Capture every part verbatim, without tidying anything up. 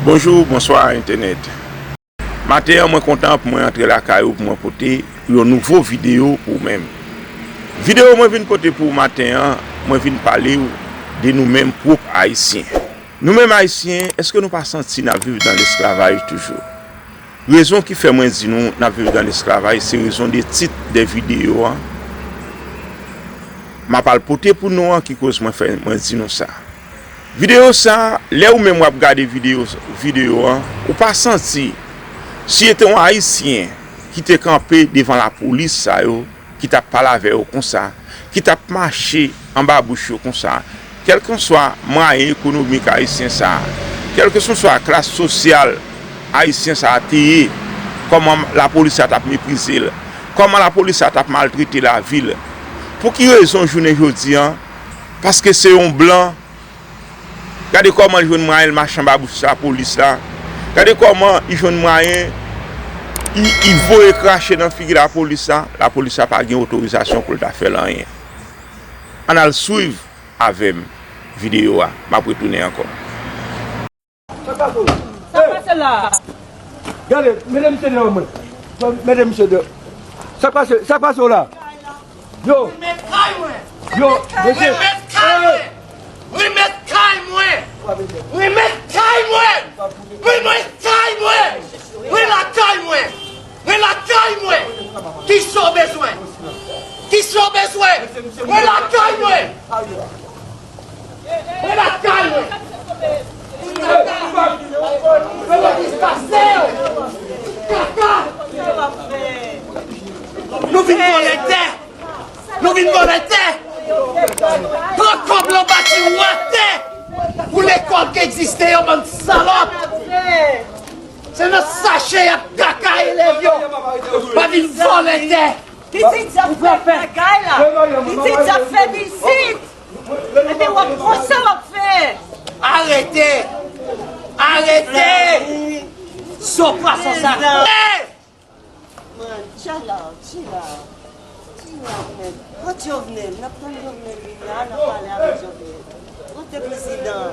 Bonjou, bonswa entènèt. Maten an, mwen kontan pou mwen antre lakay ou pou mwen pote yon nouvo videyo pou ou menm. Videyo mwen vin pote pou ou maten an, mwen vin pale ou de nou menm pwòp Ayisyen. Nou menm Ayisyen, èske nou pa santi n ap viv nan lesklavaj toujou? Rezon ki fè mwen di nou n ap viv nan lesklavaj, se rezon de tit de videyo an. M ap al pote pou nou an ki koz mwen fè mwen di nou sa. Videyo sa, lè ou menm w ap gade videyo, videyo an, ou pa santi, si se te yon Ayisyen ki te kanpe devan lapolis sa yo, ki t ap pale avè yo konsa, ki t ap mache anba bouch yo konsa, kèlkanswa mwayen ekonomik ayisyen sa a, kèlkanswa klas sosyal ayisyen sa a te ye, kòman lapolis la t ap meprize l, kòman lapolis la t ap maltrete lavi l. Pou ki rezon jounen jodi an? Paske se yon blan. Gade kòman l jwenn mwayen l mache anba bouch lapolis la. Gade kòman li jwenn mwayen li, li voye krache nan figi lapolis la. Lapolis la pa gen otorizasyon pou l ta fè l anyen. Ann al swiv avè m videyo a. M ap retounen ankò. Sa k pase w? Sa k pase la? Gade, mete misye deyò mwen. Mete misye deyò. Sa k pase, sa k pase w la? Yo. Remèt kay mwen. Yo, mesye. Remèt kay mwen. Remèt kay mwen. Remèt kay mwen. Remèt kay mwen. Ren lakay mwen. Ren lakay mwen. Kisa w bezwen? Kisa w bezwen? Ren lakay mwen. Ren lakay mwen. Kaka. Nou vin vòlè tè. Nou vin vòlè tè. Pran kòb lan bati w atè. Pou lekòl ki egziste yo, bann salòp. Se nan sache y ap kaka elèv yo. Pa vin vòlè tè. Pitit sa fè bagay la. Pitit sa fè vizit. Epi w ap konsa w ap fè. Arete. Arete. Zo pwason sa. Man, chill out, chill out. Chill out, man. Kot Jovenel? N ap tann Jovenel vin la, n ap pale avèk Jovenel. Kote prezidan?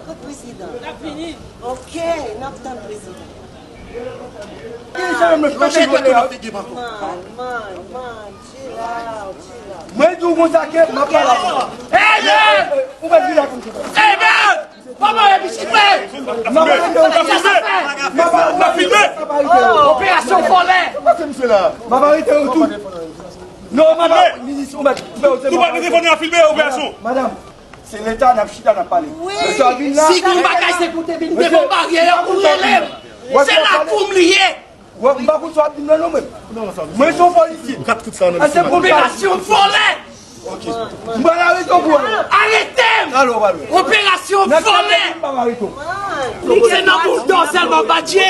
Kot prezidan? N ap vini. Ok, n ap tann prezidan. Ki sa yo mèt pase vòlè a? Man, man, man, chill out, chill out. Mwen di w konsa ke m ap pale avè w. Hey, man! Ou mèt vin la konsa. Hey, man! Kòman e pitit mwen? N ap filme! N ap filme! Operasyon vòlè! M ap arete yo tout. Non, madan, minis, ou mèt fè yo. Tou pa telefòn nan filme operasyon. Madanm, se leta n ap chita n ap pale. Mesye a vin la. Si gon bagay se pou te vin devan baryè a pou rele m. Se la pou m li ye. Wè, m pa konn sa w ap di m nan non mwen. Mwen se yon polisye. Kat kout sa nan. Operasyon vòlè. Ok. M pral arete w pou wè. Arete m! Talè w pral wè. Operasyon vòlè. M pral arete w. Se nan boul dò sèlman, Badje.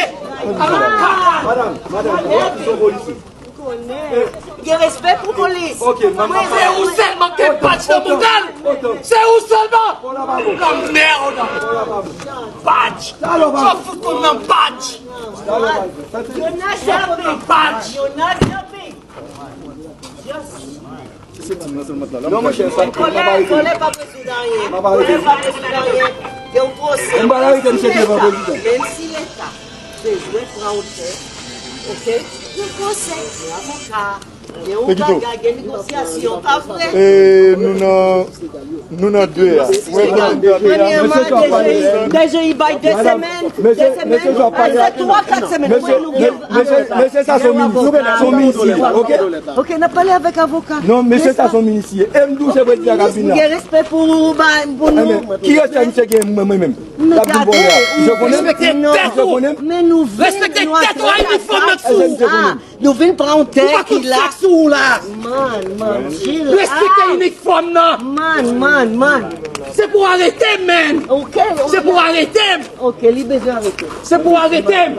Madanm, madanm, se yon polisye. Gen respè pou polis. Ok, m ap. Se ou sèlman ki gen badj nan mouda l. Se ou sèlman. Lanmèd. Badj. Sa w fout konn nan badj. Yo not jumping. Yo not jumping. Just. Non, monchè, sa, m ap arete misye. Vòlè pa prezidan anyen. M ap arete misye. Vòlè pa prezidan anyen. Gen yon pwosè. M pral arete misye devan prezidan. Menm si leta bezwen pran otè, ok? Gen pwosè, gen avoka, gen yon bagay, gen negosyasyon, pa vre? E nou nan Nou nan de a. Premyèman, D G, D G, bay de semèn, de semèn, pase twa, kat semèn, mwen nou gen avoka. Mesye sa se yon minis, se yon minis li ye, ok? Ok, n ap pale avèk avoka. Non, mesye sa se yon minis li ye. E m di w se prezidan k ap vin la. Gen respè pou, pou nou. Ki respè misye gen mwen, mwen menm? L ap vin vòlè a. Misye konnen? Respekte tèt ou. Men nou vin, nou atake la. Nou vin pran yon tè ki la. Ou pa konn fòs ou la. Man, man, chill out. Respekte inifòm nan. Man, man, man. Se pou arete m, man. Ok, ok. Se pou arete m. Ok, li bezwen arete. Se pou arete m.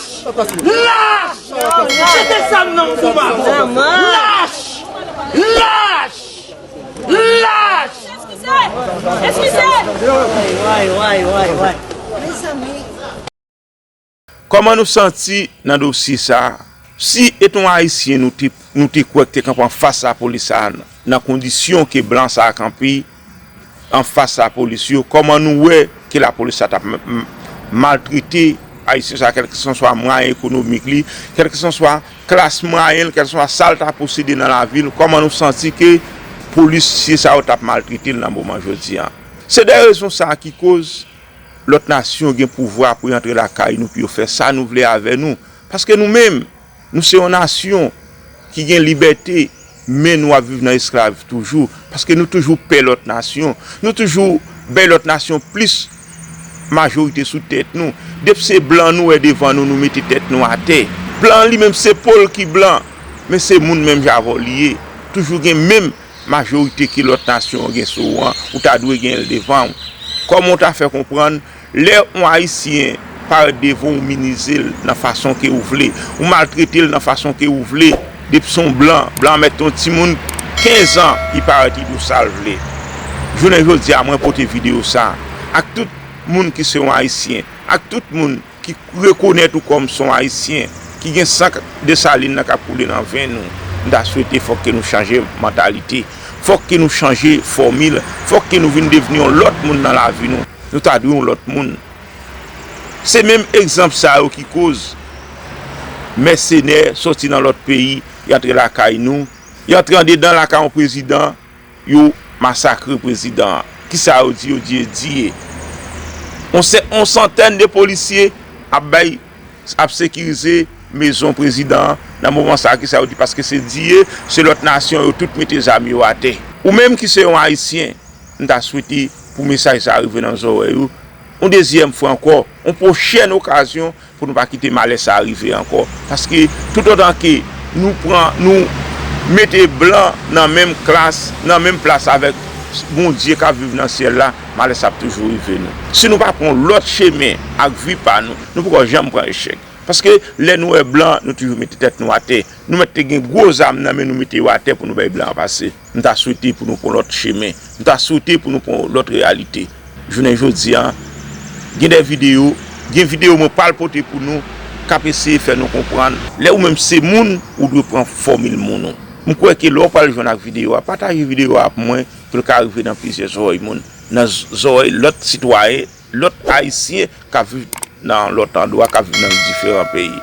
Lach! Lach! Mete zam nan pou papa. Lach! Lach! Lach! Eskize! Eskize! Kòman nou santi nan dosye sa a? Si e t on Ayisyen nou te, nou te kwè k te kanpe anfas lapolis sa a, nan kondisyon ke blan sa a kanpe anfas lapolis yo, kòman nou wè ke lapolis sa t ap m-, m-, maltrete Ayisyen sa a, kèlkeswa mwayen ekonomik li, kèlkeswa klas mwayen l, kèlkeswa sa l ta posede nan lavi l, kòman nou santi ke polisye sa yo t ap maltrete l nan moman jodi a? Se de rezon sa a ki koz lòt nasyon gen pouvwa pou yo antre lakay nou, pou yo fè sa nou vle avè nou. Paske nou menm, nou se yon nasyon ki gen libète, men nou ap viv nan esklav toujou. Paske nou toujou pè lòt nasyon. Nou toujou bay lòt nasyon plis majorite sou tèt nou. Depi se blan nou wè devan nou, nou mete tèt nou atè. Blan li menm se po l ki blan, men se moun menm jan avè w li ye. Toujou gen menm majorite ke lòt nasyon an gen sou ou an, ou ta dwe genyen l devan w. Kòman w ta fè konprann, lè yon Ayisyen parèt devan w, ou minize l nan fason ke ou vle, ou maltrete l nan fason ke ou vle, depi se yon blan, blan an mèt yon timoun kenz an, li parèt, li di w sa l vle. Jounen jodi a, mwen pote videyo sa a ak tout moun ki se yon Ayisyen, ak tout moun ki rekonèt ou kòm se yon Ayisyen, ki gen san Desalin nan k ap koule nan venn ou, m ta swete fòk ke nou chanje mantalite, fòk ke nou chanje fòmil, fòk ke nou vin devni yon lòt moun nan lavi nou. Nou ta dwe yon lòt moun. Se menm egzanp sa yo ki koz mèsenè soti nan lòt peyi, y antre lakay nou, y antre andedan lakay yon prezidan, yo masakre prezidan an. Kisa yo di? Yo di e diye. On sè-, on santèn de polisye ap bay, ap sekirize mezon prezidan an. Nan moman sa a, kisa yo di? Paske se diye, se lòt nasyon, yo tout mete zam yo atè. Ou menm ki se yon Ayisyen, m ta swete pou mesaj sa a rive nan zòrèy ou. Yon dezyèm fwa ankò, yon pwochèn okazyon, pou nou pa kite malè sa a rive ankò. Paske toutotan ke nou pran, nou mete blan nan menm klas, nan menm plas avèk Bondye k ap viv nan syèl la, malè sa ap toujou rive nou. Si nou pa pran lòt chemen ak vi pa nou, nou poko janm pran echèk. Paske lè nou wè blan, nou toujou mete tèt nou atè. Nou mèt te gen gwo zam nan men nou, mete yo atè pou nou bay blan an pase. M ta swete pou nou pran lòt chemen. M ta swete pou nou pran lòt reyalite. Jounen jodi a, gen de videyo, gen videyo mwen pral pote pou nou k ap eseye fè nou konprann. Lè ou menm se moun, ou dwe pran fòmil moun ou. M kwè ke lè w pral jwenn ak videyo a, pataje videyo a pou mwen, pou l ka rive nan plizyè zòrèy moun, nan z-, zòrèy lòt sitwayen, lòt Ayisyen k ap viv nan lòt andwa, k ap viv nan diferan peyi.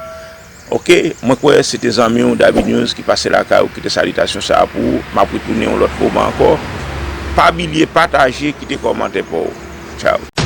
Oke, mwen kwè se te zanmi w David News ki pase lakay ou, kite salitasyon sa a pou ou. M ap retounen yon lòt moman ankò. Pa bliye pataje, kite kòmantè pa w. Tchao.